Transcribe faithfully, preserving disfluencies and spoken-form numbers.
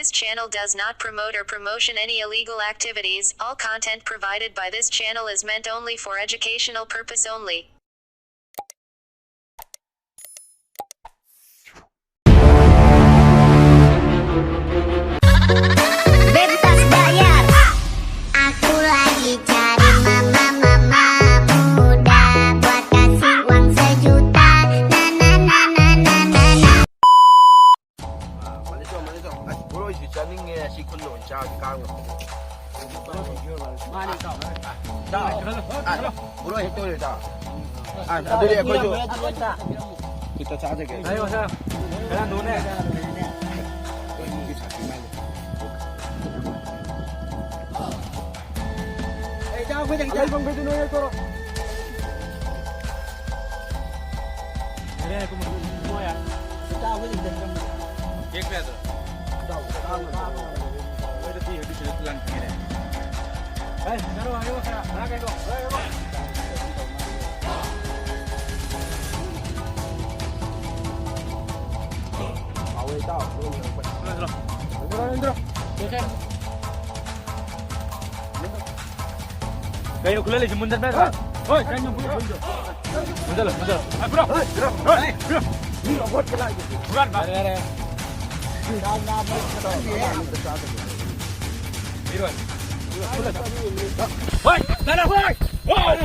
This channel does not promote or promotion any illegal activities. All content provided by this channel is meant only for educational purpose only. Bebas bayar. Aku lagi cari mama-mama muda buat kasih uang sejuta. Na na na na na na na. Maliso, maliso. ꯑꯁ, bro, ꯑꯩꯁꯨ ꯆꯥꯅꯤꯡꯉꯦ ꯑꯁꯤ ꯈꯨꯜꯂꯣ ꯆꯥꯁꯤ ꯀꯥꯡꯉꯣ꯫ ꯆꯥꯎ꯫ ꯑꯁ, bro, ꯍꯦꯛꯇ ꯑꯣꯏꯔꯦ, ꯆꯥꯎ꯫ ꯑꯁ, ꯑꯗꯨꯗꯤ ꯑꯩꯈꯣꯏꯁꯨ ꯈꯤꯇ ꯆꯥꯖꯒꯦ꯫ ꯀꯩꯅꯣ ꯈꯨꯜꯍꯜꯂꯤꯁꯤ? ꯃꯨꯟꯖꯟꯕ ꯌꯥꯗ꯭ꯔꯥ? ꯍꯣꯏ, ꯀꯩꯅꯣ ꯈꯨꯜꯍꯜꯂꯤꯁꯤ? ꯃꯨꯟꯖꯜꯂꯣ, ꯃꯨꯟꯖꯜꯂꯣ꯫ ꯍꯣꯏ, ꯄꯨꯔꯥ꯫ ꯍꯣꯏ, ꯄꯨꯔꯥ꯫ ꯌꯥꯔꯦ, ꯌꯥꯔꯦ꯫ ꯄꯤꯔꯣꯏ꯫ ꯍꯣꯏ, ꯆꯠꯂꯣ, ꯍꯣꯏ꯫ ꯍꯣꯏ꯫